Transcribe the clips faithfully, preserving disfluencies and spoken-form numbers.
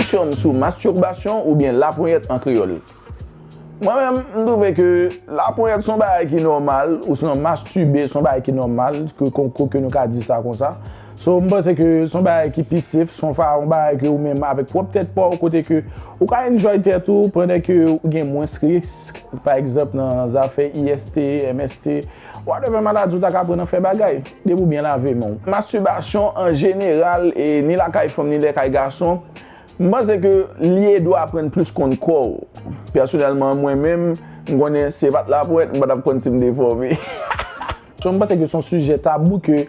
Sou masturbasyon oubyen laponyèt an kreyòl. Mwen menm, m twouve ke laponyèt se yon bagay ki nòmal, ou sinon mastibe se yon bagay ki nòmal, ke, ke, ke, ke nou ka di sa konsa. So, m panse ke se yon bagay ki pi safe, se yon fa, yon bagay ke ou menm avèk pwòp tèt pa w, kote ke ou ka enjoy tèt ou, pandan ke ou gen mwens risk, pa egzanp, nan zafè I S T, M S T, whatever maladi ou ta ka pran nan fè bagay, depi w byen lave men w. Mastibasyon an jeneral, e ni lakay fanm, ni lakay gason, m panse ke li ede w aprann plis konn kò w. Pèsonèlman, mwen menm, m konnen si se pa t laponyèt, m pa t ap konn si m defòme. So, m panse ke se yon sijè tabou ke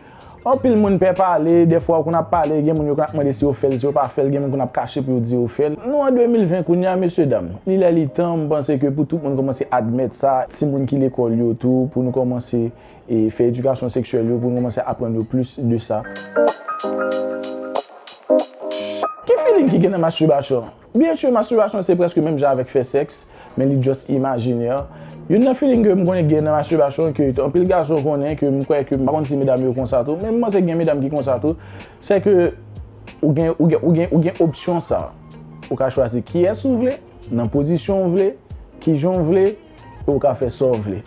anpil moun pè pale, dèfwa ou konn ap pale, gen moun yo konn ap mande si yo fè l, si yo pa fè l, gen moun konn ap kache pou yo di yo fè l. Nou an de mil ven kounye a, mesye dam. Li lè li tan, m panse ke pou tout moun kòmanse admèt sa, timoun ki lekòl yo tou, pou nou kòmanse e fè edikasyon seksyèl yo, pou nou kòmanse aprann yo plis de sa. Ki feeling ki gen nan mastibasyon? Byen si, mastibasyon se prèske menm jan avèk fè sèks, men li just imajinè. Youn nan feeling ke m konnen gen nan mastibasyon, ke anpil gason konnen, ke m kwè ke m pa konn si medam yo konsa tou, men m panse gen medam ki konsa tou, se ke ou gen, ou gen, ou gen, ou gen opsyon sa. Ou ka chwazi kiyès ou vle, nan pozisyon ou vle, kijan ou vle, e ou ka fè sa w vle.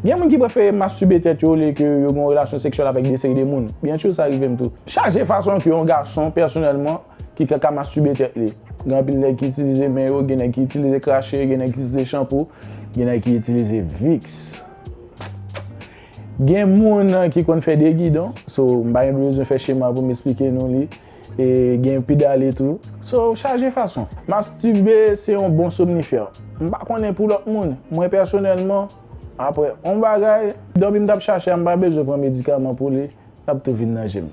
Gen moun ki prefere mastibe tèt yo olye ke yo gen yon relasyon seksyèl avèk de seri de moun. Byen si sa rive m tou. Chaje fason ke yon gason, pèsonèlman, ki ka, ka mastibe tèt li. Gen anpil nèg ki itilize men yo, gen nèg ki itilize krache, gen nèg ki itilize chanpou, gen nèg ki itilize Vicks. Gen moun ki konn fè de gidon, so m pa gen bezwen fè chema pou m esplike nou li. E gen pedale tou. So, chaje fason. Mastibe se yon bon somnifè. M pa konnen pou lòt moun. Mwen pèsonèlman, apre yon bagay, dòmi m t ap chache a, m pa bezwen pran medikaman pou li. L ap tou vin nan je m.